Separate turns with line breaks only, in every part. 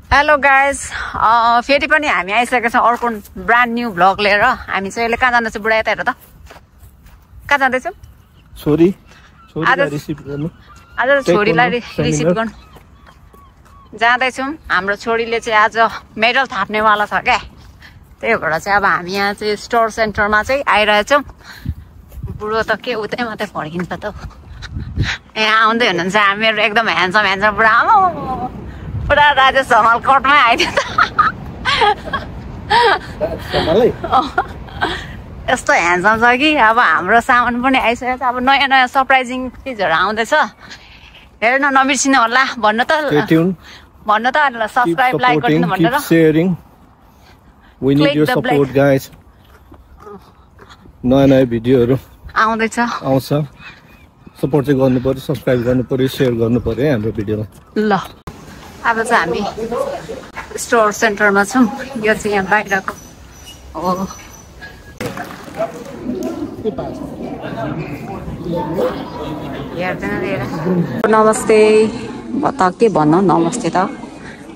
Hello guys फेरि पनि हामी आइसकेका छौँ अर्को ब्रान्ड न्यू भ्लग लिएर। हामी चाहिँ अहिले कहाँ जाँदैछौँ बुढा यता हेर त कहाँ जाँदैछौँ? आज छोरीलाई रिसिभ गर्नु जाँदैछौँ। हाम्रो छोरीले चाहिँ आज मेडल थाप्नेवाला छ क्या, त्यही भएर चाहिँ अब हामी यहाँ चाहिँ स्टोर सेन्टरमा चाहिँ आइरहेछौँ। बुढो त के उतै मात्रै फर्किन्छ त यहाँ आउँदै हुनुहुन्छ हामीहरू एकदम ह्यान्डसम बुढा। पुरा राजेश हमाल कटमै आइदियो त यस्तो ह्यान्डसम छ कि अब हाम्रो सामान पनि आइसकेको छ। अब नयाँ नयाँ सरप्राइजिङ चिजहरू आउँदैछ, हेर्न नबिर्सिनु होला। भन्नु त सब्सक्राइब लाइक गरिदिनु भनेर।
We need your support guys. नयाँ भिडियोहरू
आउँदैछ,
सपोर्ट चाहिँ गर्नु पर्यो, सब्सक्राइब गर्नु पर्यो, सेयर गर्नु पर्यो है हाम्रो भिडियोलाई।
ल अब चाहिँ हामी स्टोर सेन्टरमा छौँ। यो चाहिँ यहाँ बाहिरको हो। नमस्ते त के भन्नु नमस्ते त।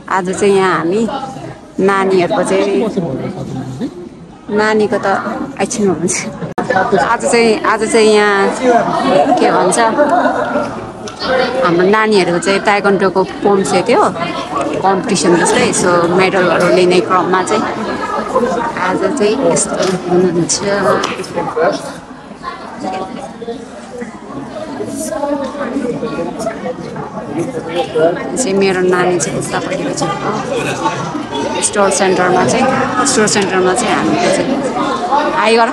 आज चाहिँ यहाँ हामी नानीहरूको चाहिँ नानीको त एकछिन हुन्छ। आज चाहिँ यहाँ के भन्छ हाम्रो नानीहरू चाहिँ ताइक्वान्डोको पोम्से थियो कम्पिटिसन जस्तै, सो मेडलहरू लिने क्रममा चाहिँ आज चाहिँ यस्तो हुनुहुन्छ। चाहिँ मेरो नानी चाहिँ उतापट्टिको चाहिँ स्टोर सेन्टरमा चाहिँ हामीले चाहिँ आइ गर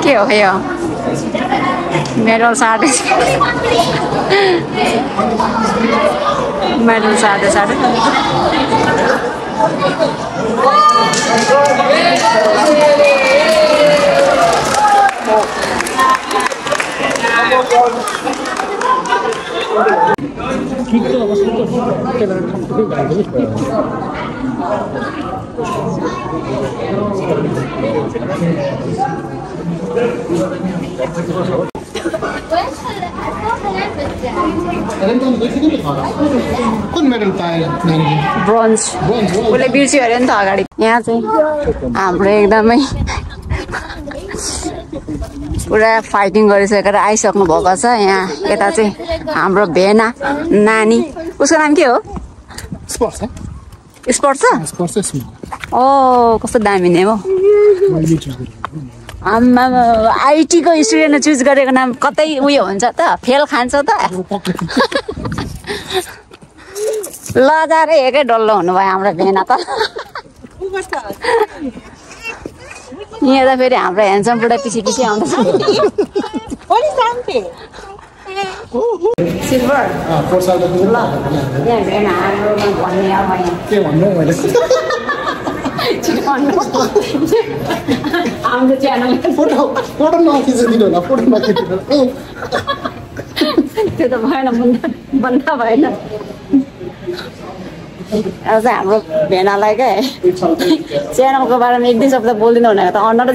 के हो यो मेडल साढे
कुन मेडल पायो?
ब्रोन्ज। उसले बिर्स्यो अरे नि त अगाडि। यहाँ चाहिँ हाम्रो एकदमै पुरा फाइटिङ गरिसकेर आइसक्नु भएको छ। यहाँ यता चाहिँ हाम्रो भेना नानी, उसको नाम के हो? स्पोर्ट्स छ। ओ कस्तो दामी नेम हो। आमा आइटीको स्टुडेन्ट चुज गरेको नाम कतै उयो हुन्छ त, फेल खान्छ त। लजारे एकै डल्लो हुनुभयो हाम्रो भेना त। यहाँ त फेरि हाम्रो ह्यान्डसम बुढा पछि आउँदैछ। सिल्भर ल यहाँ भेना भन्ने अब के भन्नु मैले हाम्रो च्यानल फोटो नखिचिदिनु होला, फोटो नखिचिदिनु त्यो त भएन, बन्दा भएन। अब चाहिँ हाम्रो भेनालाई क्या च्यानलको बारेमा एक दुई शब्द बोलिदिनु भनेको त अन्डर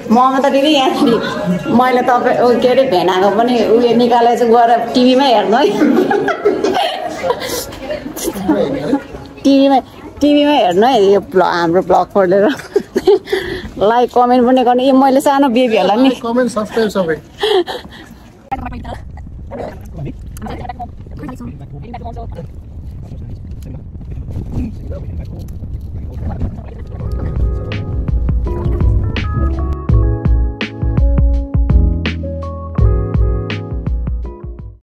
ममा त फेरि यहाँखेरि मैले तपाईँ के अरे भेनाको पनि उयो निकालेर चाहिँ गएर टिभीमै हेर्नु है, टिभीमै हेर्नु है यो हाम्रो ब्लग खोलेर। लाइक कमेन्ट पनि गर्ने। यो मैले सानो बेबीहरूलाई नि
कमेन्ट सब्सक्राइब सबै